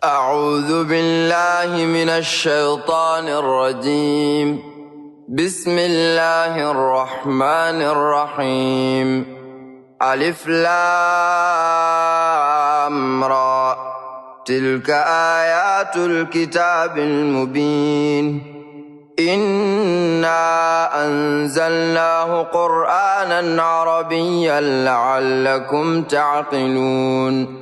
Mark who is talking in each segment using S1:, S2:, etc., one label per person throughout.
S1: أعوذ بالله من الشيطان الرجيم. بسم الله الرحمن الرحيم. ألف لام را تلك آيات الكتاب المبين إنا أنزلناه قرآنا عربيا لعلكم تعقلون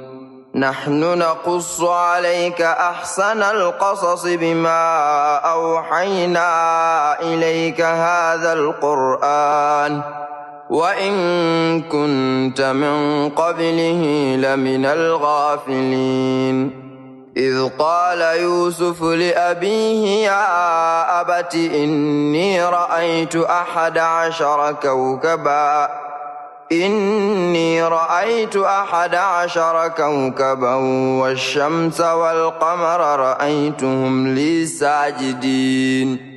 S1: نحن نقص عليك أحسن القصص بما أوحينا إليك هذا القرآن وإن كنت من قبله لمن الغافلين إذ قال يوسف لأبيه يا أبت إني رأيت 11 كوكبا والشمس والقمر رأيتهم لي ساجدين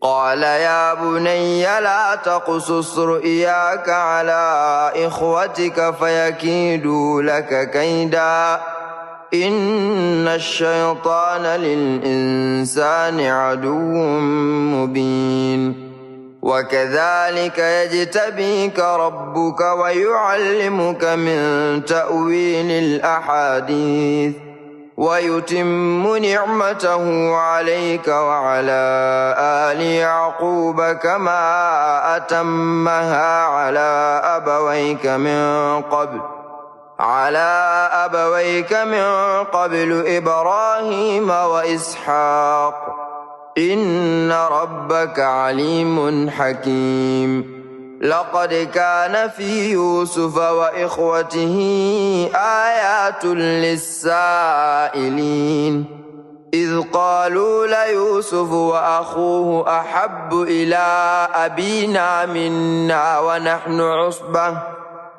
S1: قال يا بني لا تقصص رؤياك على إخوتك فيكيدوا لك كيدا إن الشيطان للإنسان عدو مبين وكذلك يجتبيك ربك ويعلمك من تأويل الأحاديث ويتم نعمته عليك وعلى آل يعقوب كما أتمها على أبويك من قبل إبراهيم وإسحاق إن ربك عليم حكيم لقد كان في يوسف وإخوته آيات للسائلين إذ قالوا ليوسف وأخوه أحب إلى أبينا منا ونحن عصبة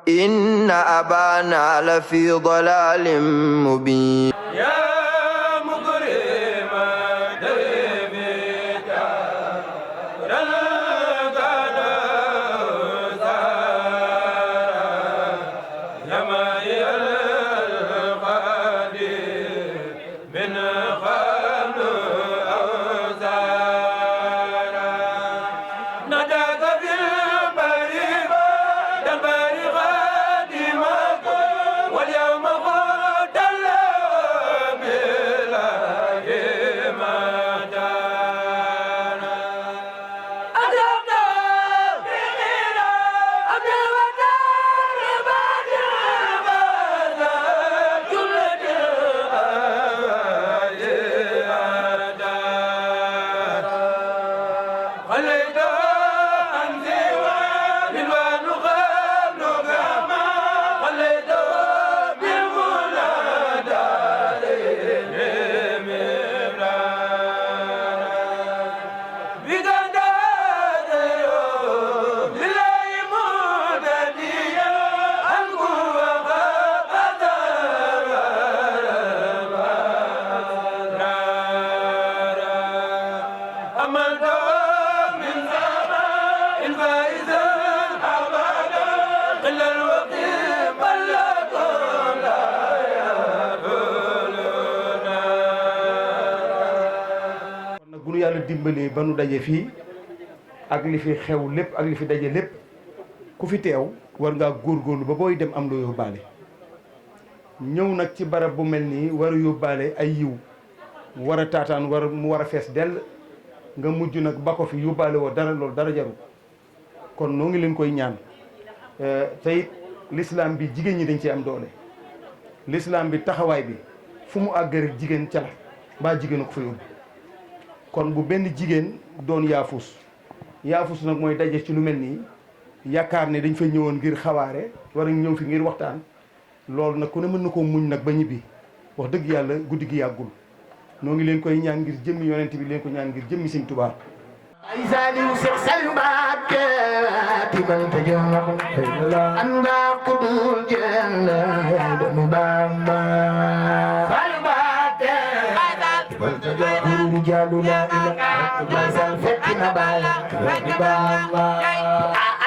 S1: إن أبانا لفي ضلال مبين
S2: yàlla dimbalee ba nu daje fii ak li fi xew lépp ak li fi daje lépp ku fi teew war ngaa góorgóorlu ba booy dem am loo yóbbaale ñëw nag ci barab bu mel nii war a yóbbaale ay yiw war a taataan mu war a fees dell nga mujj nag ba ko fi yóbbaale woo dara loolu dara jaru kon noo ngi leen koy ñaan te it l'islam bi jigéen ñi dañ ci am doole l'islam bi taxawaay bi fu mu àgg rek jigéen ca la mbaa jigéen a ko fa yóbbu kon bu benn jigéen doon yaafus nag mooy daje ci lu mel nii yaakaar ne dañ fa ñëwoon ngir xawaare war a ñëw fi ngir waxtaan loolu nag ku ne mën na koo muñ nag ba ñibbi wax dëgg yàlla guddi gi yàggul noo ngi leen koy ñaan ngir jëmmi yonent bi leen ko ñaan ngir jëmmi Sëñ Tuubaa ay saliw Seex Saliw Mbàkke timal ta jox anda kudul jënd doomu Bamba Saliw Mbàkke timal ta jox guru jaalu la ila sal fekk na baay doomu Bamba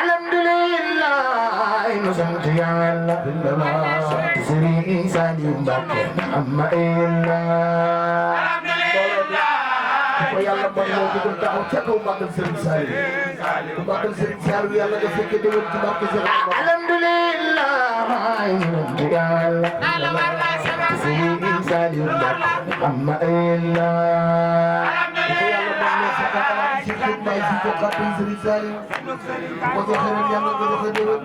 S2: alhamdulillah
S3: nu sant Yàlla Sëriñ Saliou Mbacké amma illa ko Yàlla bon moo ko taxaw ca kaw màggal Sëriñ Saliou ku màggal Sëriñ Saliou Yàlla nga fekke déwén ci barke Sëriñ alhamdulillah Sëriñ Saliou Mbacké amma illa ko Yàlla bon moo sa taxaw ci xit may ci ko xatul Sëriñ Saliou ko joxe ren Yàlla nga joxe déwén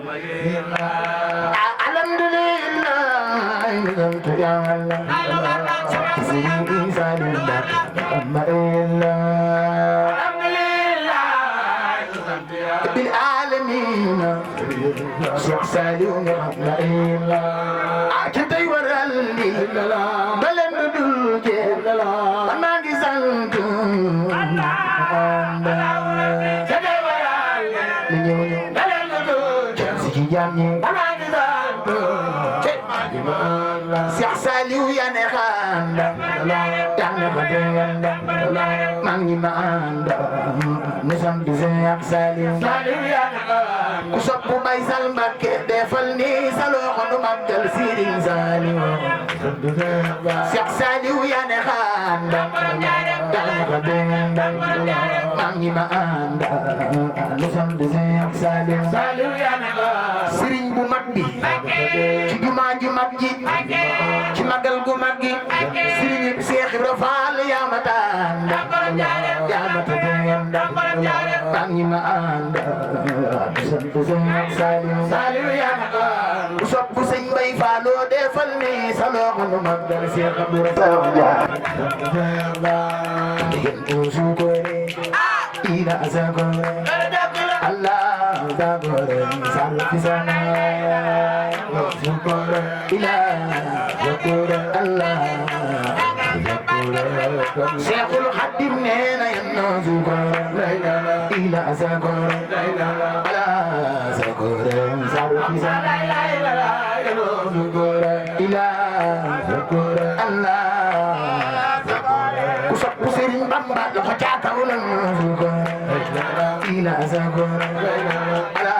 S3: alhamdulillah Sëriñ Saliou Mbacké amma illa bil alamin Cheikh Saliou amma illa ci tay waral li balen dul je ma ngi sant ci tay waral li balen dul ci jam ñi Cheikh Saliou ya ne xanda tane ko denda man ñi ma anda ne sam di Cheikh Saliou ya ne ku sopp Baye Sall Mbacké defal ni sa loxo nu màggal Serigne Saliou Cheikh Saliou ya ne xanda tane ko denda man ñi ma anda ne sam di Cheikh Saliou ya ne Serigne bu mag bi ci jumaa ju mag ji ci magal gu mag gi Serigne Cheikh Ibra Fall yaa ma tànn yaa ma tànn bang ñi ma ànd sant Sëriñ Saliou yaa ma tànn ku sopp Sëñ Mbay Falloo defal ni sa loxo nu magal Cheikh Ibra Fall diggantu sukore ila asakore Allah dagore sal fisana sukore ila sukore Allah Cheikhul Khadim neena yanno sukore ila asakore ala sukore sal fisana sukore ila sukore Allah ku sopp Serigne Bamba loxo ca kaw la sukore ila sukore ala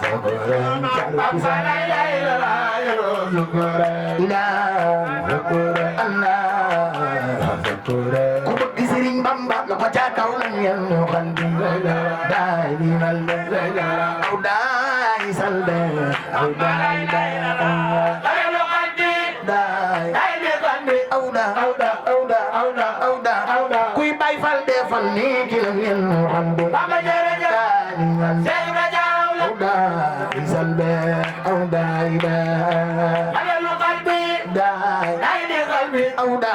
S3: sukore sal fisana ila sukore Allah sukore ku bëgg Serigne Bamba loxo ca kaw la yanno xandi daay di mal aw daay salbe aw daay daay kuy Baay Faal defal ni ki la ngeen xambe Bamba jërëjëf Seydou Diaw awda salbe awda ida alalu qalbi daay di qalbi awda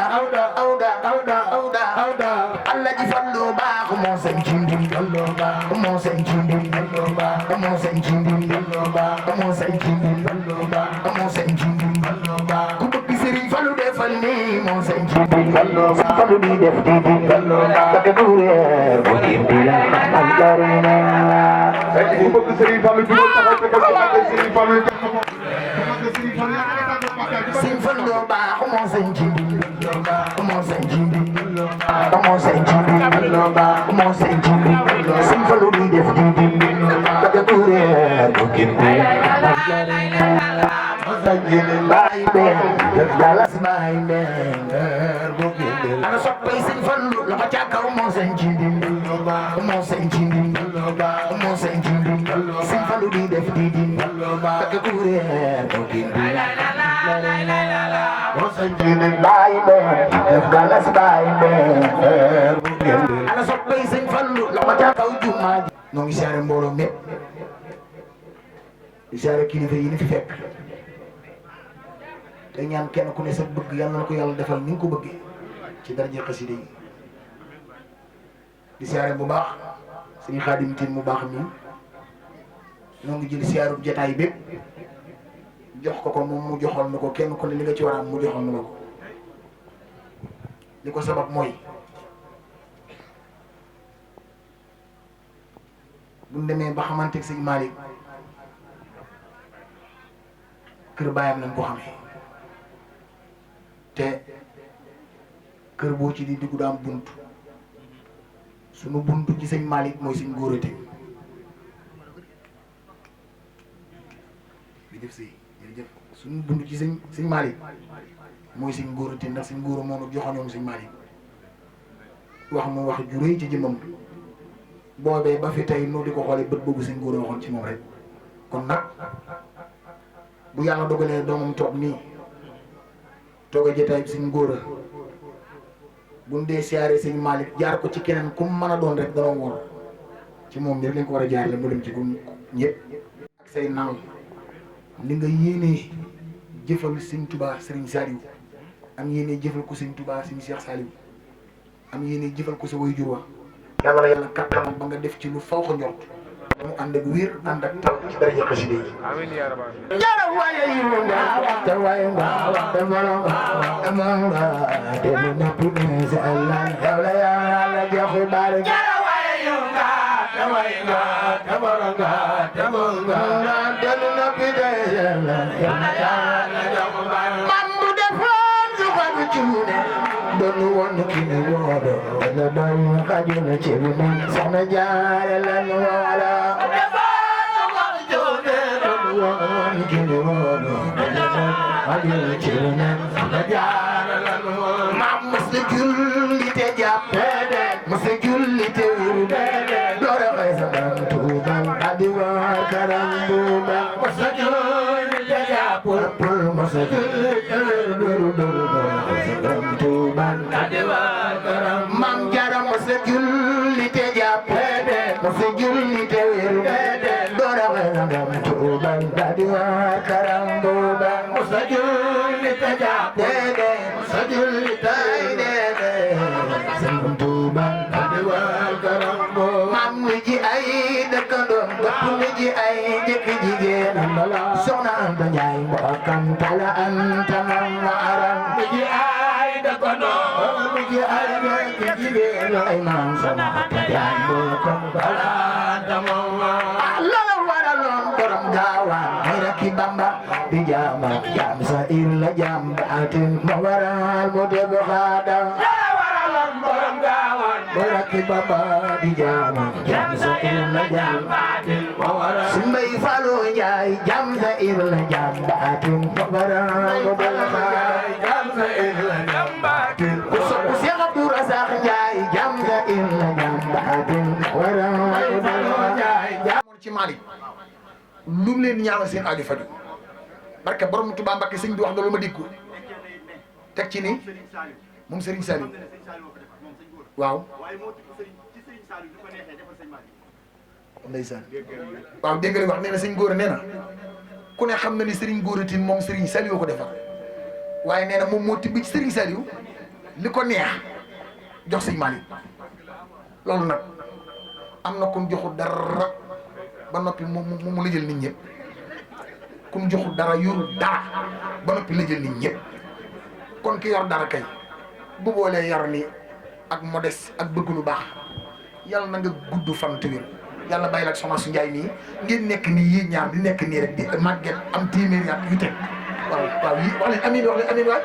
S3: Allah ji fallu baax moo sañ ci ndim fallu baax moo sañ ci ndim fallu baax moo sañ ci ndim fallu baax moo sañ ci ndim fallu baax moo sañ ci ndim fallu baax ku bëgg Serigne Fallou defal ni moo sañ ci ndim fallu baax Fallou di def di fallu baax ka ko reer bu dim di la allarina ku bëgg Serigne Fallou di taxaw ko Serigne Fallou Serigne Fallou baax moo sañ ci ndim moo sañ ci ndim moo sañ ci ndim moo sañ ci ndim Serigne Fallou di def di ka ko reer bu dim di Baay ben dalas baay ben ana soppay Serigne Fallou la ca kaw moo sañ ci ndim moo sañ ci ndim moo sañ ci ndim Serigne Fallou di def di ka ko reer bu dim di moo sañ ci ndim baay ben dalas baay ben ana soppay Serigne Fallou la ca kaw jumaa ji ñoo ngi siyaare mbooloo mépp di siyaare kilifa yi ni fi fekk te ñaan kenn ku ne sa bëgg yàlla na ko yàlla defal ni nga ko bëggee ci daraja xasida yi di siyaare bu baax Serigne Khadim Tine mu baax mi ñoo ngi jël siyaaru jataay bépp jox ko moom mu joxoon na ko kenn ku ne li nga ci war a am mu joxoon na ko li ko sabab mooy bu ñu demee ba xamanteeg sëñ Malick kër baayam lañ ko xamee te kër boo ci di dugg daa am bunt sunu buntu ci sëñ Malick mooy sëñ Góorate jërëjëf sëy jërëjëf suñu dund ci sëñ Malick mooy sëñ Góora Tine ndax sëñ Góora moo nu joxoñoon sëñ Malick wax mu wax ju rëy ci jëmmam boobee ba fi tey nu di ko xoolee bët boobu sëñ Góora waxoon ci moom rek kon nag bu yàlla dogalee doomam toog nii toog a jotaay bi sëñ Góora buñ dee siyaare sëñ Malick jaar ko ci keneen ku mu mën a doon rek danoo wor ci moom bi rek lañ ko war a jaarale mu dem ci gun ñëpp ak say naaw li nga yéenee jëfal sëñ Touba Serigne Saliou am yéenee jëfal ko sëñ Touba sëñ Cheikh Saliou am yéenee jëfal ko sa way jur wa yàlla la yàlla kattanal ba nga def ci lu faw ko njort ba mu ànd ak wér ànd ak taw ci daraja xasida yi amiin yaa rabbal jara waaye yi nga te waaye nga te mala te mala te mu napp ne sa Allah yow la yàlla jox baal jara waaye yi nga te waaye nga te mala nga te mala te mu napp ne sa Allah yow la yàlla jox baal man bu defoon su ko bu cuune doon woon ki ne woodo wala doon xajuna ci lu ne soxna jaara la nu wala maam mos na julli te jàpp mos na julli te wéru door a xëy sa ban tuubal adi war karam buuba mos na julli te jàpp mos na julli te wéru door a xëy sa ban tuubal adi war karam maam jara mos na julli te jàpp mos na julli te wéru door a xëy sa ban tuubal adi war karam buuba mos na julli te jàpp mos na julli te soxna Anta Njaay mbokkam tala anta mam aram mi ji ay dëkkandoo mi ji ay jekki jigéen ay maam soxna Anta Njaay mbokkam tala anta mam aram loolu waraloon borom gaawaan ay rakki Bamba di jaama jaam sa il la jaam baatin ma waral mu deb xaadam loolu waraloon borom gaawaan ay rakki Bamba di jaama jaam sa il la jaam baatin ma waral Mbay Fallou Njaay jam sa il la jam baatin waral mu deb xaadam jam sa il la jam baatin ku sopp Cheikh Abdou Razak Njaay jam sa il la jam baatin waral mu deb xaadam ci Malick lu mu leen ñaanal seen aajo faju barke borom Touba Mbakke sëñ bi wax na lu ma dégg teg ci ni moom Serigne Saliou waaw ndeysaan waaw dégg nga wax nee na sëñ Góora nee na ku ne xam na ni Serigne Góora Tine moom Serigne Saliou ko defar waaye nee na moom moo tibb ci Serigne Saliou li ko neex jox sëñ Malick loolu nag am na kon joxu dara ba noppi mu la jël nit ñëpp ku mu joxul dara yorul dara ba noppi la jël nit ñëpp kon ki yor dara kay bu boolee yar ni ak modeste ak bëgg lu baax yàlla na nga gudd fan te wér yàlla bàyyi la ak soxna su Njaay nii ngeen nekk nii yii ñaar di nekk nii rek di màgget am téeméeri at yu teg waaw waaw yi wax leen amiin wax leen amiin waay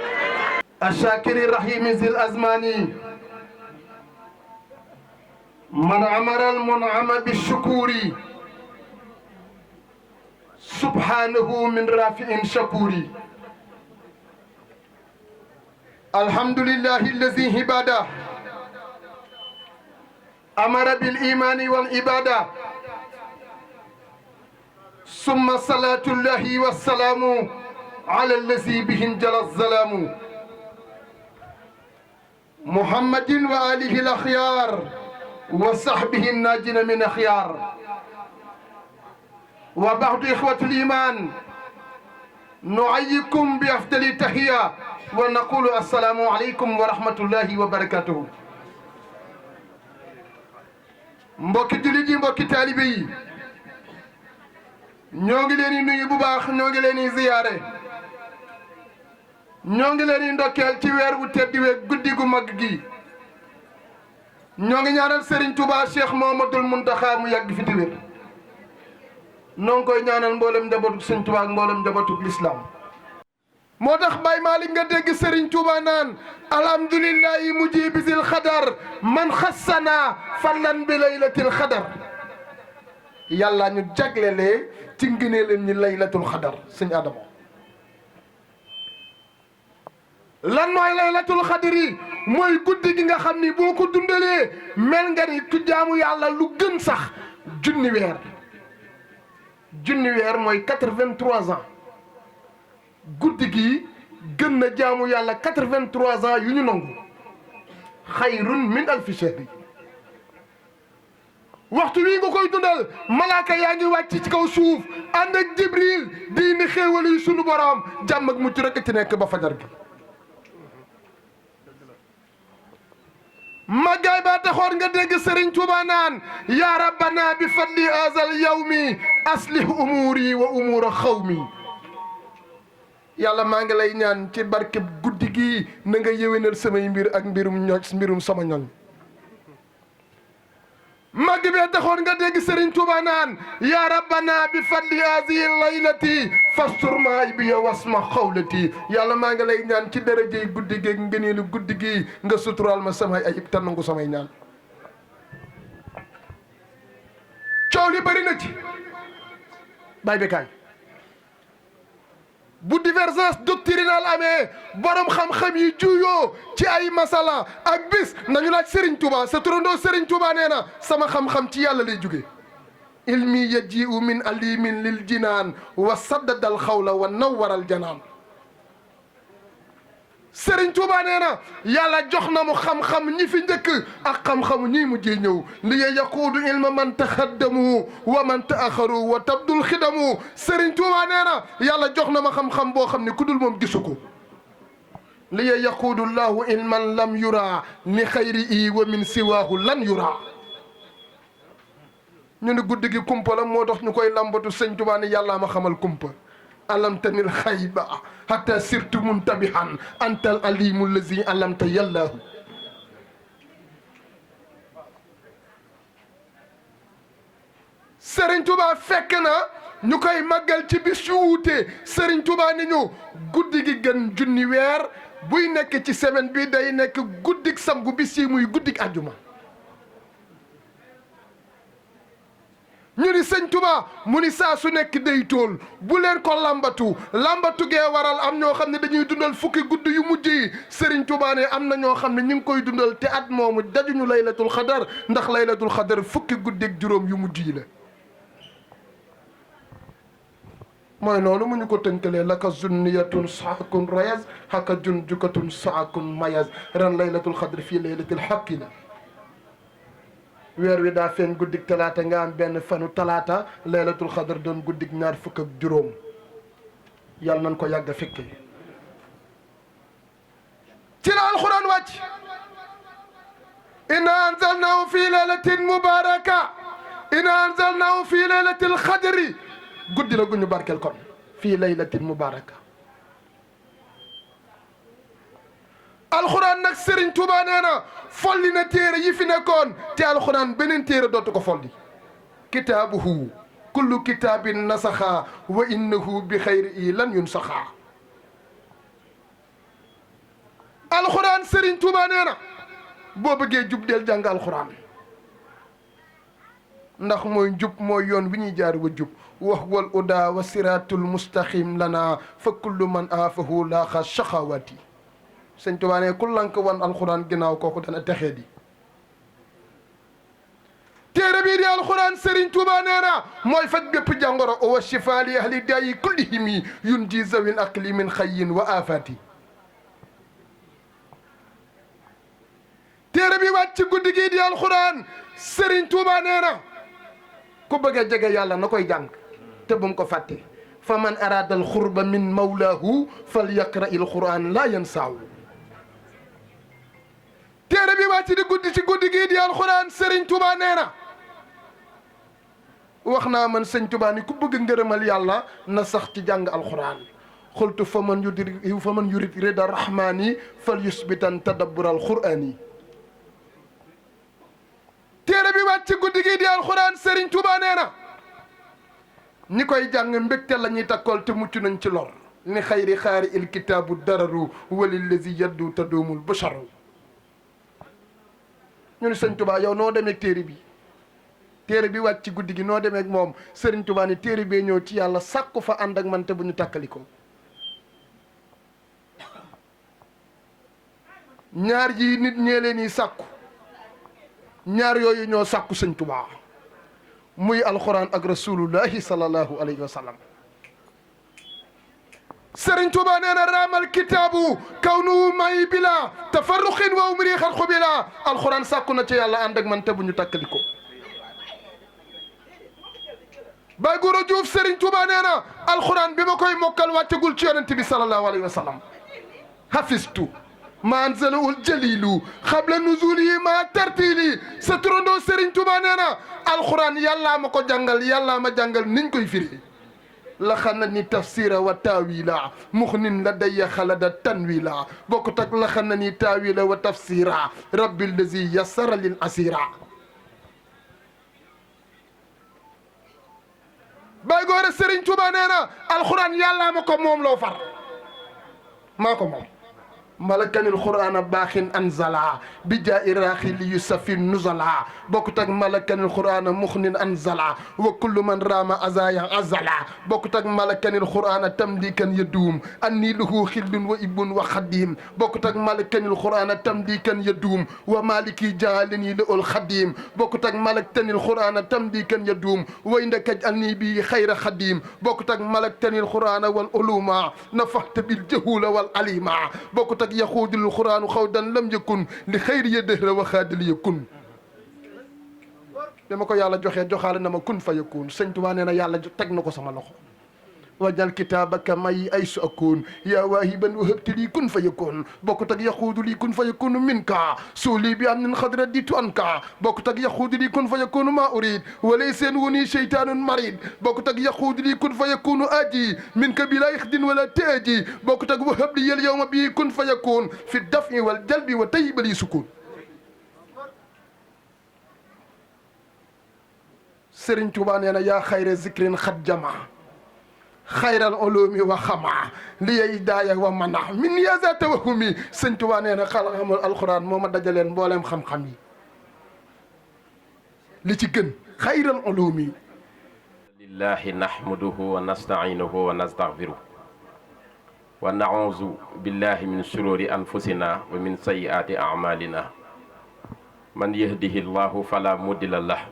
S4: ashakiri rahimi zil azmani man amara al mun'ama bi shukuri subhanahu min rafi'in shakuri alhamdulillahi allazi hibada amara bil imani wal ibada summa salatullahi wassalamu ala allazi bihi jala zalamu muhammadin wa alihi al akhyar wa sahbihi an-najina min akhyar وبعد إخوة الإيمان نعيكم بأفضل التحية ونقول السلام عليكم ورحمة الله وبركاته mbokki jullit yi mbokki taalibe yi ñoo ngi leen di nuyu bu baax ñoo ngi leen di ziyaare ñoo ngi leen di ndokkeel ci weer wu tedd wi guddi gu mag gi ñoo ngi ñaanal Serigne Touba Cheikh Mouhamadoul Mountakha mu yàgg fi te wér noo ngi koy ñaanal mboolem njabootu Serigne Touba ak mboolem njabootu l'islam moo tax Baye Malick nga dégg Serigne Touba naan alhamdulillahi mujibisil xadar man xassana fallan bi laylatil xadar yàlla ñu jaglelee ci ngëneelam ñi laylatul xadar sëñ Adama lan mooy laylatul xadar yi mooy guddi gi nga xam ni boo ko dundalee mel nga ni ku jaamu yàlla lu gën sax junni weer mooy 83 ans guddi gi gën na jaamu yàlla 83 ans yu ñu nangu xayrun min alfi shahri waxtu wii nga koy dundal malaaka yaa ngi wàcc ci kaw suuf ànd ak Jibril di indi xéewal yi sunu borom jàmm ak mucc rek ci nekk ba fajar gi màggaay baa taxoon nga dégg Serigne Touba naan yaa rabbana bi fadli azal yawmi aslih umuri wa umura xawmi yàlla maa ngi lay ñaan ci barkeb guddi gi na nga yéwénal samay mbir ak mbirum sama ñoñ màgg bee taxoon nga dégg Serigne Touba naan yaa rabbana bi fadli azihi laylati fastur maay bi wasma xawlati yàlla maa ngi lay ñaan ci darajey guddi gi ngëneelu guddi gi nga suturaal ma samay ayib te nangu samay ñaan coow li bëri na ci bay bekaay bu divergence doctrinale amee borom xam-xam yi juyoo ci ay masala ak bis nañu laaj Serigne Touba sa turandoo Serigne Touba nee na sama xam-xam ci yàlla lay jóge ilmi yaji'u min alimin lil jinaan wa saddadal xawla wa nawwaral janaan Serigne Touba nee na yàlla jox na mu xam-xam ñi fi njëkk ak xam-xamu ñi mujjee ñëw li yaquudu ilma man taxaddamu wa man taaxaru wa tabdul xidamu Serigne Touba nee na yàlla jox na ma xam-xam boo xam ne ku dul moom gisu ko li yaquudu llahu ilman lam yura ni xayri i wa min siwaahu lan yura ñu ne guddi gi kumpa la moo tax ñu koy lambatu Sëñ Touba ne yàllaa ma xamal kumpa alamtanil xayba hatta sirtu muntabihan antal alimu lazi alamta yàllaahu Serigne Touba fekk na ñu koy màggal ci bis yu wuute Serigne Touba ni ñu guddi gi gën junni weer buy nekk ci semaine bi day nekk guddik samgu bis yi muy guddik àjjuma ñu ni Sëñ Touba mu ni saa su nekk day tool bu leen ko lambatu gee waral am ñoo xam ne dañuy dundal fukki guddi yu mujj yi Serigne Touba ne am na ñoo xam ne ñu ngi koy dundal te at moomu dajuñu laylatul xadar ndax laylatul xadar fukki guddi ak juróom yu mujj yi la mooy noonu mu ñu ko tënkalee laka zunniyatun saakun rayaz haka jun jukatun saakun mayaz ren laylatul xadar fii laylatul xaqi la weer wi daa feeñ guddik talaata nga am benn fanu talaata laylatul xadar doon guddik ñaar fukk ak juróom yàlla nañ ko yàgg a fekke ci la alxuraan wàcc inna anzalnahu fi laylatin mubaraka inna anzalnahu fi laylatil xadri guddi la guñu barkel kon fii laylatin mubaraka alxuraan nag Serigne Touba nee na folli na téere yi fi nekkoon te alxuraan beneen téere dootu ko folli kitaabuhu kullu kitaabin nasaxa wa innahu bi xayri i lan yunsaxa alxuraan Serigne Touba nee na boo bëggee jub del jàng alxuraan ndax mooy njub mooy yoon wi ñuy jaar wa jub wax wal uda wa siratul mustaqim lana fa kullu man aafahu laaxa shaxawati Sëñ Touba ne ku lank wan alxuraan ginnaaw kooku dana texee di téere bii di alxuraan Serigne Touba nee na mooy faj bépp jàngoro wa shifa li ahli daayi kullihimi yun ji zawin aqli min xayyin wa afati téere bi wàcc ci guddi gii di alxuraan Serigne Touba nee na ku bëgg a jege yàlla na koy jàng te bu mu ko fàtte fa man arada al xurba min mawlaahu fal yaqra il quran laa yansaahu téere bi wàcc di guddi ci guddi gii di alxuraan Serigne Touba nee na wax naa man Sëñ Touba ni ku bëgg ngërëmal yàlla na sax ci jàng alxuraan xultu fa man yurid rida rahmaani fal yusbitan tadabbur alqurani téere bi wàcc ci guddi gii di alxuraan Serigne Touba nee na ñi koy jàng mbégte la ñuy takkool te mucc nañ ci lor ni xayri xaari il kitaabu dararu walillazi yaddu tadoomul basharu ñu ni Sëñ Touba yow noo demee téere bi téere bi wàcc ci guddi gi noo demee ak moom Serigne Touba ni téere bee ñëw ci yàlla sàkku fa ànd ak man te bu ñu tàkkalikoo ñaar ji nit ñee leen yi sàkku ñaar yooyu ñoo sàkku Sëñ Touba muy alxuraan ak rasulullahi sallallahu alayhi wa sallam. Sëriñ Tuuba nee na raamal kitaabu kawnu may bila tafarruqin wa umri xat xubila alxuraan sàkku na ci yàlla ànd ak man te bu ñu tàkkaliko Baay Gora Diouf Sëriñ Tuuba nee na alxuraan bi ma koy mokkal wàccagul ci yonent bi sallallahu alayhi wa sallam hafistu ma anzalahul jalilu xabla nuzuli ma tartili sa turandoo Sëriñ Tuuba nee na alxuraan yàllaa ma ko jàngal yàllaa ma jàngal niñ koy firi la xana ni tafsira wa taawila muxnin la daya xalada tanwila bokkut ak la xana ni taawila wa tafsira rabbil lazi yassara lil asira Baay Gora Sëriñ Tuuba nee na alxuraan yàllaa ma ko moom loo far maa ko moom malakani alqur'ana baaxin anzala bi jaa iraaxi li yusafi nuzala bokkut ak malakani alqur'ana muxnin anzala wa kullu man raama azaya azala bokkut ak malakani alqur'ana tamdikan yaduum anni lahu xillun wa ibun wa xadim bokkut ak malakani alqur'ana tamdikan yaduum wa maliki jaalani la ol xadim bokkut ak malakani alqur'ana tamdikan yaduum wa indaka anni bi xayra xadim bokkut ak malakani alqur'ana wal uluma nafaxta bil jahula wal alima bokkut ak yaxuudil xuraanu xawdan lam yakun li xayri ya dëhra wa xaadil yakun dama ko yàlla joxee joxaale na ma kun fa yakun Sëñ Tuubaa nee na yàlla teg na ko sama loxo wajal kitaabaka may ay su akun yaa waahiban wahabti lii kun fa yakun bokkut ak yaxuudu lii kun fa yakunu minka suuli bi am nin xadra ditu anka bokkut ak yaxuudu lii kun fa yakunu ma urid walay seen wuni cheytaanun marid bokkut ak yaxuudu lii kun fa yakunu aji minka bi laa ixdin wala teeji bokkut ak wahab li yel yowma bii kun fa yakun fi dafi wal jalbi wa tayyibali sukun Sëriñ Tuubaa nee na yaa xayra zikrin xat jama xayral ulumi wa xamaa li yey daaya wa mana min yaza tawahumi Sëñ Tuubaa nee na xamul alxuraan moo ma dajaleen mbooleem xam-xam yi li ci gën xayral ulumi
S5: lillahi nahmaduhu wa nasta'inuhu wa nastaghfiruh wa na'uuzu billahi min shururi anfusina wa min sayyiati a'malina man yahdihi llahu fala mudilla lah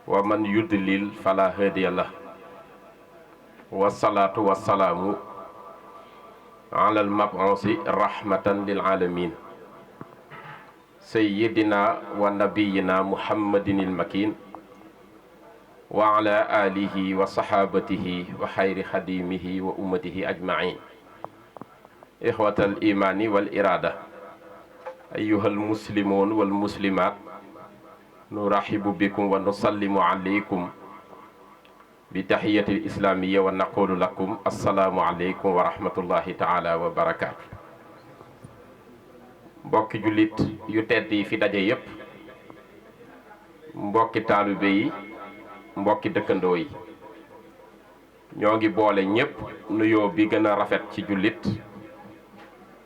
S5: wa man yudlil fala hadiya lah wasalaatu wasalaamu ala almabuusi rahmatan lil alamin sayyidina wa nabiyina muhammadin ilmakin wa ala alihi wa sahabatihi wa xayri xadimihi wa ummatihi ajmain ixwata al imani wal irada ayuha almuslimun walmuslimat nurahibu bikum wa nusallimu alaykum bi tahiyatil islamiyya wa naqulu lakum assalaamu aleykum wa rahmatullahi taala wa barakaatu. mbokki jullit yu tedd yi fi daje yépp mbokki taalibe yi mbokki dëkkandoo yi ñoo ngi boole ñépp nuyoo bi gën a rafet ci jullit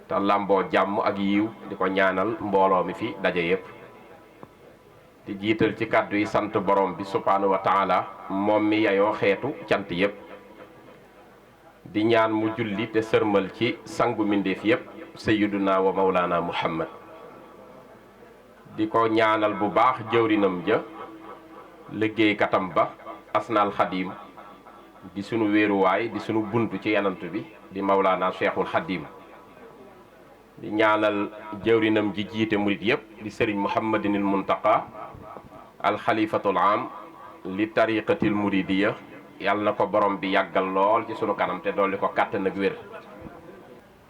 S5: te làmboo jàmm ak yiw di ko ñaanal mbooloo mi fi daje yépp di jiital ci kàddu yi sant borom bi subhaanahu wa taala moom mi yayoo xeetu cant yépp di ñaan mu julli te sërmal ci sangu mbindéef yépp sayyiduna wa mawlana muhammad di ko ñaanal bu baax jëwrinam ja liggéeykatam ba asnaal xadim di sunu wéeruwaay di sunu buntu ci yanant bi di mawlana cheikhul xadim di ñaanal jëwrinam ji jiite murit yépp di sëriñ muhammadinil muntaqa alxalifatul am li tariqatil muridiya yàlla na ko borom bi yàggal lool ci sunu kanam te dolli ko kàttan ak wér.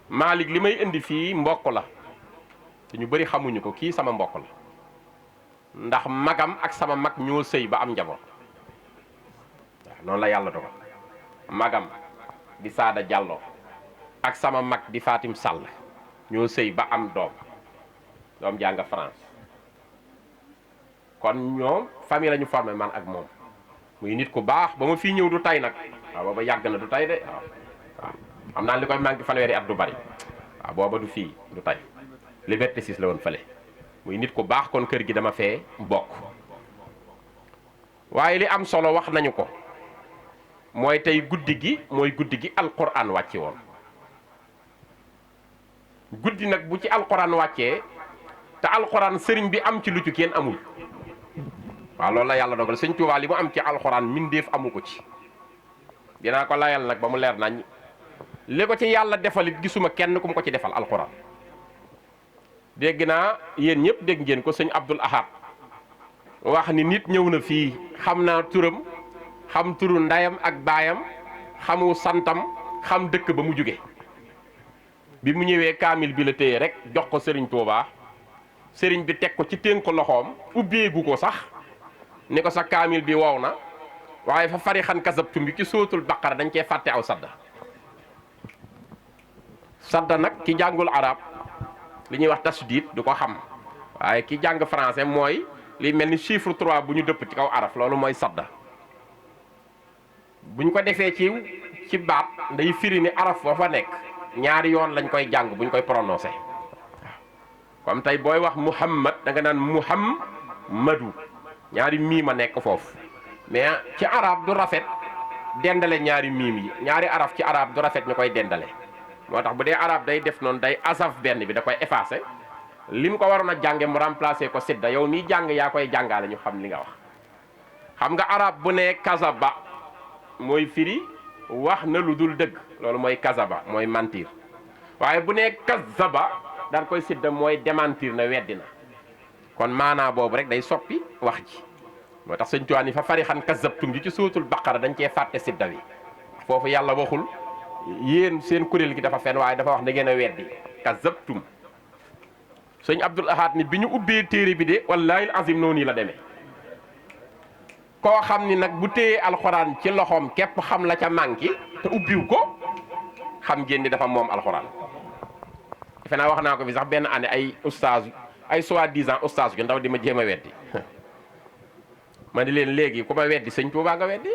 S5: Malick li may indi fii mbokk la te ñu bari xamuñu ko kii sama mbokk la ndax magam ak sama mag ñoo sëy ba am njaboot waaw noonu la yàlla dogal magam di Saada Diallo ak sama mag di Fatim Sall ñoo sëy ba am doom jàng France kon ñoom famille lañu formé man ak moom muy nit ku baax ba ma fii ñëw du tay nag waaw booba yàgg na du tay de waaw xam naa li koy manqué fanweeri at du bari waaw booba du fii du tay Liberté 6 la woon fële muy nit ku baax kon kër gi dama fee bokk waaye li am solo wax nañu ko mooy tey guddi gi mooy guddi gi alquran wàcce woon. guddi nag bu ci alquran wàccee te alquran sëriñ bi am ci lu ci kenn amul waaw loolu la yàlla dogal sëñ Tuubaa li mu am ci alquran mindeef amu ko ci. dinaa ko layal nag ba mu leer nañ li ko ci yàlla defalit gisuma kenn ku mu ko ci defal alquran. dégg naa yéen ñëpp dégg ngeen ko sëñ Abdul Ahad wax ni nit ñëw na fii xam naa turam xam turu ndayam ak baayam xamu santam xam dëkk ba mu jóge bi mu ñëwee kaamil bi la téye rek jox ko sëriñ Tuubaa sëriñ bi teg ko ci tënk ko loxoom ubbeegu ko sax ni ko sa kaamil bi wow na waaye fa farixan kasabtum bi ci sootul baqara dañ cee fàtte aw sadda. sadda nag ki jàngul arab li ñuy wax tasdiid du ko xam waaye ki jàng français mooy li mel ni chiffre 3 bu ñu dëpp ci kaw araf loolu mooy sadda. buñ ko defee ci baat nday firi ni araf ba fa nekk ñaari yoon lañ koy jàng buñ koy prononcé comme tey booy wax muhammad da nga naan muhammadu ñaari miim a nekk foofu mais ci arab du rafet dendale ñaari miim yi ñaari araf ci arab du rafet ñu koy dendale moo tax bu dee arab day def noonu day asaf benn bi da koy effacé lim ko waroon a jànge mu remplacé ko sidda yow nii jàng yaa koy jàngaale ñu xam li nga wax. xam nga arab bu ne kazaba mooy firi wax na lu dul dëgg loolu mooy kazaba mooy mentir waaye bu ne kazaba daan koy sidda mooy démentir na weddi na kon maanaa boobu rek day soppi wax ji moo tax sëñ Tuubaa ni fa farixan kazabtum ji ci suutul baqara dañ cee fàtte sidda wi foofu yàlla waxul yéen seen kuréel gi dafa fen waaye dafa wax da ngeen a weddi kazabtum. sëñ Abdul Ahad ni bi ñu ubbee téere bi de wallaahi azim noonu la demee koo xam ni nag bu téyee alxuraan ci loxoom képp xam la ca manqué te ubbiw ko xam ngeen ni dafa moom alxuraan. defe naa wax naa ko fi sax benn année ay oustaz ay soi-disant oustaz yu ndaw di ma jéem a weddi ma di leen léegi ku ma weddi sëñ Tuubaa nga weddi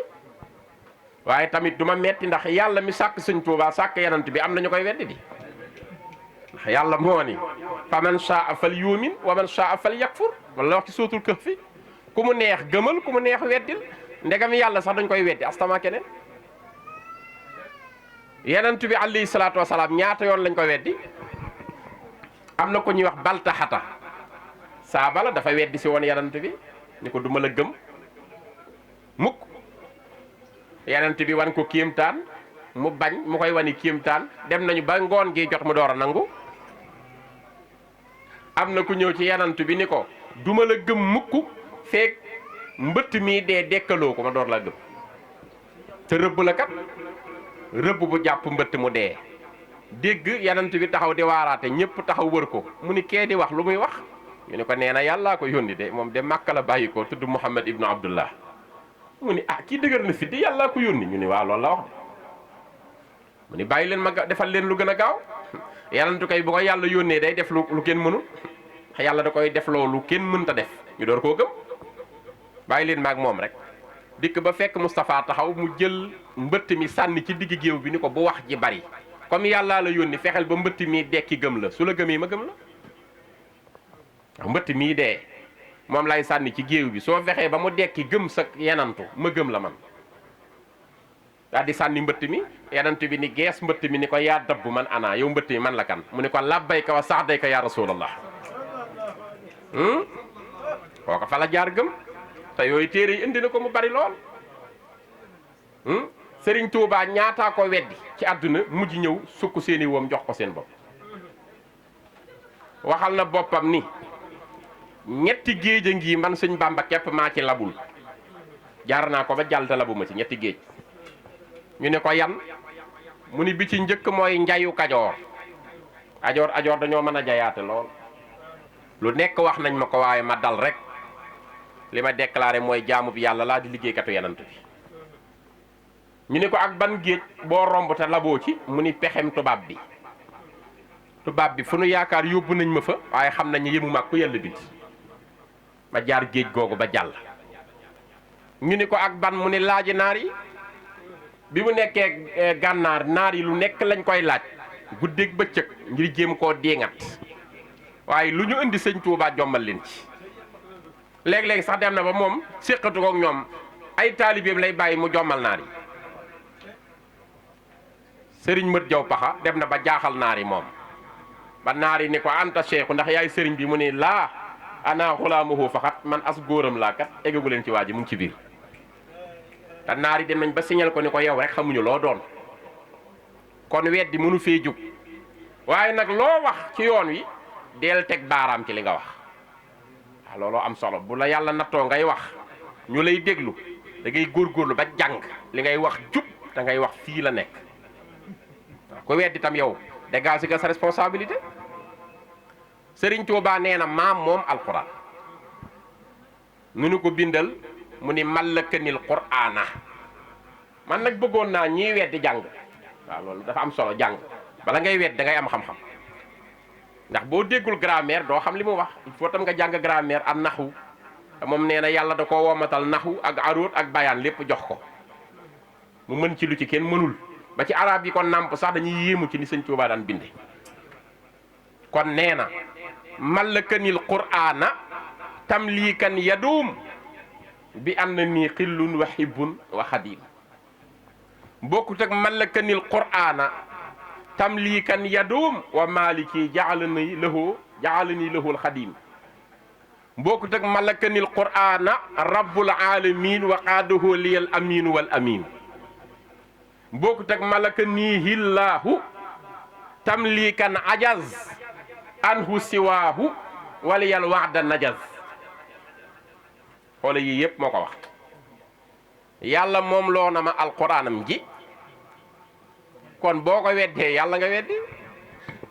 S5: waaye tamit du ma metti ndax yàlla mi sàkk sëñ Tuubaa sàkk yanant bi am na ñu koy weddi di ndax yàlla moo ni fa man shaa fal yuumin wa man shaa fal yakfur wala wax ci sootul Kahf fi ku mu neex gëmal ku mu neex weddil ndegam yàlla sax dañ koy weddi astama keneen yanant bi alayhi salaatu wasalaam ñaata yoon lañ ko weddi am na ko ñuy wax baltaxata saaba la dafa weddi si woon yanant bi ni ko duma la gëm mukk yanant bi wan ko kéemtaan mu bañ mu koy wani kéemtaan dem nañu ba ngoon gi jot mu door a nangu am na ku ñëw ci yanant bi ni ko duma la gëm mukk feek mbëtt mii dee dekkaloo ko ma door la gëm te rëbb la kat rëbb bu jàpp mbëtt mu dee dégg yanant bi taxaw di waaraate ñëpp taxaw wër ko mu ni kee di wax lu muy wax ñu ni ko nee na yàllaa ko yónni de moom de Màkka la bàyyi ko tudd Muhammad ibnu Abdullah mu ni ah kii dëgër na fi di yàllaa ko yónni ñu ni waaw loolu la wax de mu ni bàyyi leen ma defal leen lu gën a gaaw yanantu kay bu ko yàlla yónnee day def lu kenn mënul yàlla da koy def loolu kenn mënta def ñu door koo gëm bàyyi leen maag moom rek dikk ba fekk Moustapha taxaw mu jël mbëtt mi sànni ci digg géew bi ni ko bu wax ji bari comme yàllaa la yónni fexeel ba mbëtt mi dekki gëm la su la gëmee ma gëm la waaw mbëtt mii dee moom lay sànni ci géew bi soo fexee ba mu dekki gëm sa yanantu ma gëm la man daal di sànni mbëtt mi yanantu bi ni gees mbëtt mi ni ko yaa dabb man ana yow mbëtt mi man la kan mu ni ko labbayka wa sa'dayka ya rasulallah kooka fa la jaar gëm te yooyu téere yi indi na ko mu bari lool Sëriñ Tuubaa ñaataa ko weddi ci àdduna mujj ñëw sukk seeni woom jox ko seen bopp waxal na boppam ni ñetti géej a ngi man sëñ Bàmba képp maa ci labul jaar naa ko ba jàll te labuma ci ñetti géej ñu ne ko yan mu ni bi ci njëkk mooy njayu kajoor ajoor dañoo mën a jayaate lool lu nekk wax nañ ma ko waaye ma dal rek li ma déclaré mooy jaamu bi yàlla laa di liggéeykatu yanant bi ñu ne ko ak ban géej boo romb te laboo ci mu ni pexem tubaab bi fu nu yaakaar yóbbu nañ ma fa waaye xam nañ yëmu mag ku yàlla bind ma jaar géej googu ba jàll ñu ni ko ak ban mu ni laaji naar yi bi mu nekkee gànnaar naar yi lu nekk lañ koy laaj guddeeg bëccëg ngir jéem koo diingat waaye lu ñu indi sëñ Tuubaa jommal leen ci léeg-léeg sax dem na ba moom séqatu kook ñoom ay taalibeem lay bàyyi mu jommal naar yi sëriñ mët jaw paxa dem na ba jaaxal naar yi moom ba naar yi ni ko anta cheikhu ndax yaay sëriñ bi mu ne laa ana xulaamuhu faxat man as góoram laa kat eggagu leen ci waa ji mu ngi ci biir te naar yi dem nañ ba signal ko ni ko yow rek xamuñu loo doon kon weddi mënu fee jóg waaye nag loo wax ci yoon wi deel teg baaraam ci li nga wax waaw looloo am solo bu la yàlla nattoo ngay wax ñu lay déglu da ngay góorgóorlu ba jàng li ngay wax jub da ngay wax fii la nekk waaw ko weddi tam yow dégagé nga sa responsabilité Sëriñ Tuubaa nee na maam moom alquran nu nu ko bindal mu ni mallakanil qur'aana man nag bëggoon naa ñiy weddi jàng waaw loolu dafa am solo jàng bala ngay wedd da ngay am xam-xam ndax boo déggul grammaire doo xam li mu wax il faut tam nga jàng grammaire ak naxu te moom nee na yàlla da koo womatal naxu ak aróot ak bayaan lépp jox ko mu mën ci lu ci kenn mënul ba ci arab yi kon nàmp sax dañuy yéemu ci ni Sëñ Tuubaa daan binde kon nee na mallakanil qur'aana tamlikan yaduum bi anna nii xillun wa hibbun wa xadim bokkut ak mallakanil qur'aana tamlikan yaduum wa maliki jaalani lahu alxadim bokkut ak mallakanil qur'aana rabbul alamin wa qaadahu liyal amin wal amin bokkut ak malakanihi llaahu tamlikan ajaz anhu siwaahu waliyal waxda najaz xoole yii yëpp moo ko wax yàlla moom loo na ma alquraanam ji kon boo ko weddee yàlla nga weddi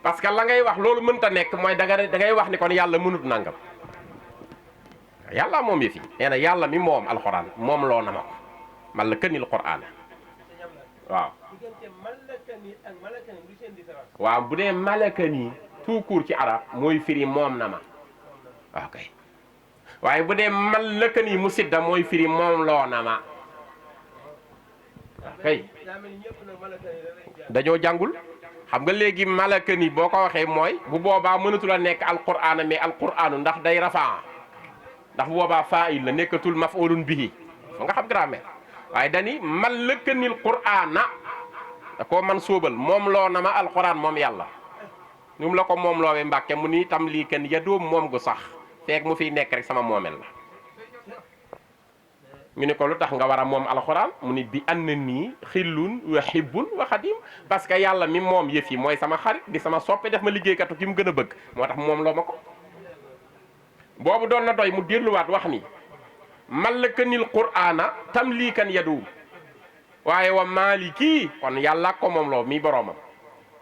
S5: parce que la ngay wax loolu mënta nekk mooy da ngay wax ni kon yàlla mënut nangam yàlla moom yëf yi nee na yàlla mi moom alquraan moom loo na ma ko mallakanil quraana waaw bu dee malakani tout court ci arab mooy firi moom na ma waaw kay waaye bu dee malakani mu sidda mooy firi moom loo na ma waaw kay dañoo jàngul xam nga léegi malakani boo ko waxee mooy bu boobaa mënatul a nekk alqur'aan mais alqur'aanu ndax day rafaa ndax bu boobaa faa'il la nekkatul maf'ulun bihi fa nga xam grammaire waaye dani malakanil qur'aana da koo man sóobal moom loo na ma alqur'aan moom yàlla ñum la ko moom loowee mbàkke mu ni tam lii kenn ya doom moom gu sax feek mu fiy nekk rek sama moomel la ñu ne ko lu tax nga war a moom alxuraan mu ni bi ànd na nii xillun wa hibbun wa xadim parce que yàlla mi moom yëf yi mooy sama xarit di sama soppe def ma liggéeykatu ki mu gën a bëgg moo tax moom loo ma ko boobu doon na doy mu delluwaat wax ni mallakanil qur'aana tam lii kan yaduum waaye wa maaliki kon yàlla ko moom loo mi boroomam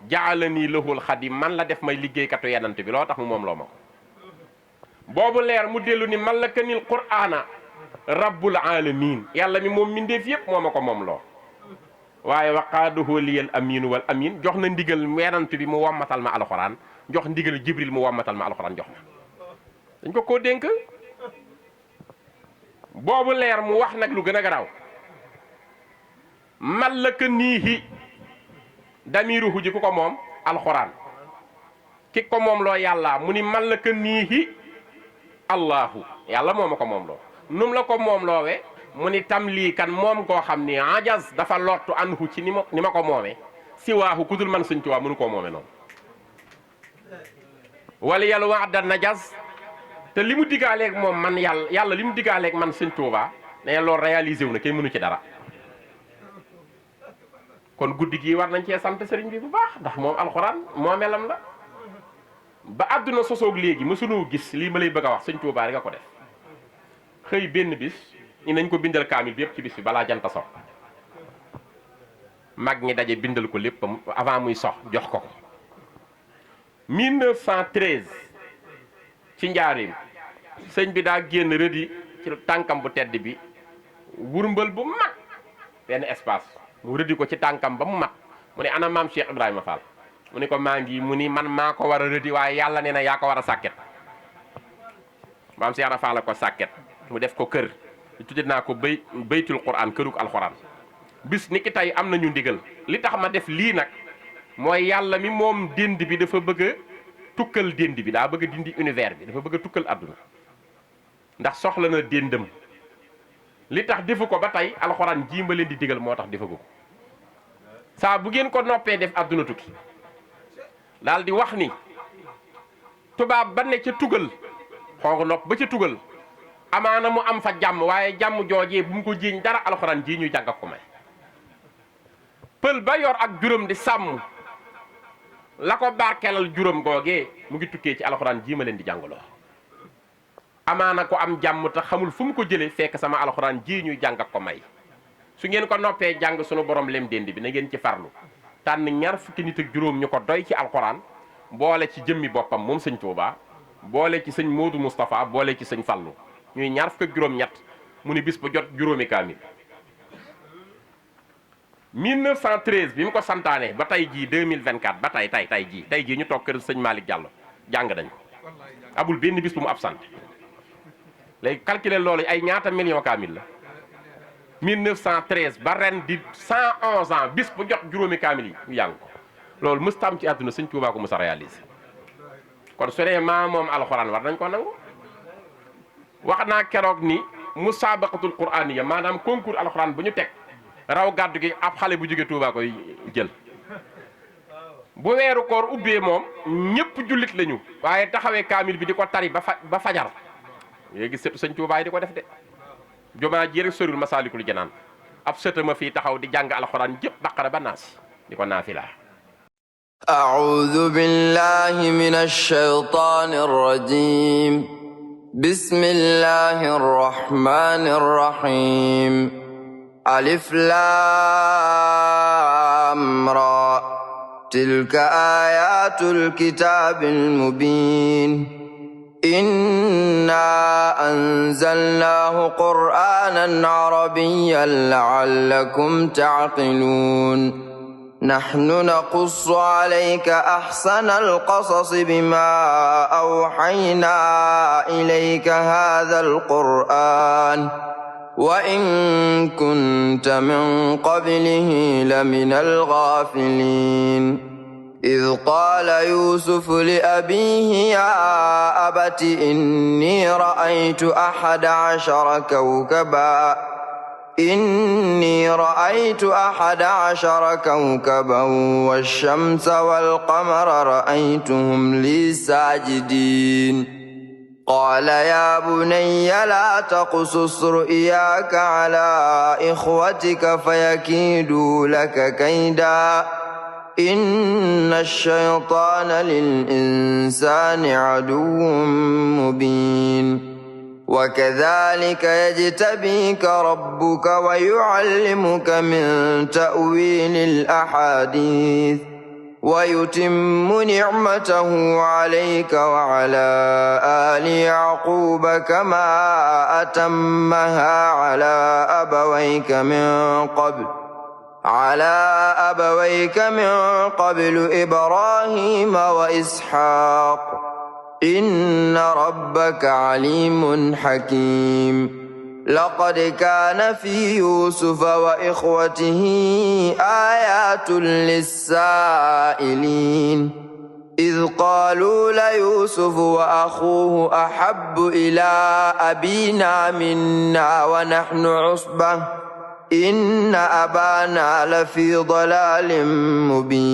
S5: jaalani lahul xadim man la def may liggéeykatu yenant bi loo tax mu moom loo ma ko boobu leer mu dellu ni mallakanil qur'aana rabbul alamin yàlla mi moom mindeef yëpp moo ma ko moom loo waaye waqaaduhu liyal aminu wal amin jox na ndigal yenant bi mu wommatal ma alxuraan jox ndigal jibril mu wommatal ma alxuraan jox ma dañ ko koo dénk boobu leer mu wax nag lu gën a garaaw mallakanihi damiruhu ji ku ko moom alxuraan ki ko moom loo yàlla mu ni mallakanihi allahu yàlla moo ma ko moom loo num la ko moom loowee mu ni tam lii kan moom koo xam ni ajaz dafa lottu anhu ci ni ma ko moomee si waaxu ku dul man Sëñ Tuubaa mënu koo moome noonu wala yàlla waxda najaz te li mu diggaaleeg moom man yàlla li mu diggaaleeg man Sëñ Tuubaa ne loolu réalisé wu na kenn mënu ci dara kon guddi gii war nañ cee sant sëriñ bi bu baax ndax moom alxuraan moomeelam la ba àdduna sosoog léegi mësunoo gis lii ma lay bëgg a wax Sëñ Tuubaa rek nga ko def xëy benn bis ñu nañ ko bindal kaamil bi yëpp ci bis bi balaa jant sox mag ñi daje bindal ko lépp avant muy sox jox ko 1913 ci njaareem sëñ bi daa génn rëdi ci tànkam bu tedd bi wurmbal bu mag benn espace mu rëdi ko ci tànkam ba mu mat mu ne ana maam Cheikh Ibrahima Fall mu ne ko maa ngi mu ni man maa ko war a rëdi waaye yàlla nee na yaa ko war a sàkket maam Cheikh Ibrahima Fall la ko sàkket mu def ko kër tudde naa ko baytul quran këruk alxuraan bis ni ki tey am nañu ndigal li tax ma def lii nag mooy yàlla mi moom dénd bi dafa bëgg a tukkal dénd bi daa bëgg a dindi univers bi dafa bëgg a tukkal àdduna ndax soxla na déndam li tax defu ko ba tey alxuraan jii ma leen di digal moo tax defagu ko saa bu ngeen ko noppee def àdduna tukki daal di wax ni tubaab ba ne ca tugal xonq nopp ba ca tugal amaana mu am fa jàmm waaye jàmm joojee bu mu ko jiiñ dara alxuraan jii ñuy jàng ko may pël ba yor ak juróom di sàmm la ko barkeelal juróom googee mu ngi tukkee ci alxuraan jii ma leen di jàngaloo amaana ko am jàmm te xamul fu mu ko jëlee fekk sama alxuraan jii ñuy jàng ko may su ngeen ko noppee jàng sunu borom lem dénd bi na ngeen ci farlu tànn ñaar fukki nit ak juróom ñu ko doy ci alxuraan boole ci jëmmi boppam moom sëñ Tuubaa boole ci sëñ Moodu Moustapha boole ci sëñ Fallu ñuy ñaar fukk ak juróom ñett mu ni bis bu jot juróomi kaamil 1913 bi mu ko santaane ba tey jii 2024 ba tey jii ñu toog kër sëñ Malick Diallo jàng dañ ko abul benn bis bu mu absent léegi calculer loolu ay ñaata million kaamil la 1913 ba ren di 111 ans bis bu jot juróomi kaamil yi ñu jàng ko loolu mësta am ci àdduna sëñ Tuubaa ko mës a réalisé kon su dee maa moom alxuraan war nañ ko nangu wax naa keroog ni musaabaqatul quraaniya maanaam concours alxuraan bu ñu teg raw gàddu gi ab xale bu jóge Tuubaa koy jël bu weeru koor ubbee moom ñëpp jullit lañu waaye taxawee kaamil bi di ko tari ba fajar léegi sëtu sëñ Tuubaa yi di ko def de jumaa ji rek sorul Masaalikul Jinaan ab sëtama fii taxaw di jàng alxuraan jëpp baqara ba naas di ko naafila
S1: أعوذ بالله من الشيطان الرجيم بسم الله الرحمن الرحيم ألف لام را تلك آيات الكتاب المبين إنا أنزلناه قرآنا عربيا لعلكم تعقلون نحن نقص عليك أحسن القصص بما أوحينا إليك هذا القرآن وإن كنت من قبله لمن الغافلين إذ قال يوسف لأبيه يا أبت إني رأيت 11 كوكبا والشمس والقمر رأيتهم لي ساجدين قال يا بني لا تقصص رؤياك على إخوتك فيكيدوا لك كيدا إن الشيطان للإنسان عدو مبين وكذلك يجتبيك ربك ويعلمك من تأويل الأحاديث ويتم نعمته عليك وعلى آل يعقوب كما أتمها على أبويك من قبل إبراهيم وإسحاق إن ربك عليم حكيم لقد كان في يوسف وإخوته آيات للسائلين إذ قالوا ليوسف وأخوه أحب إلى أبينا منا ونحن عصبة إن أبانا لفي ضلال مبين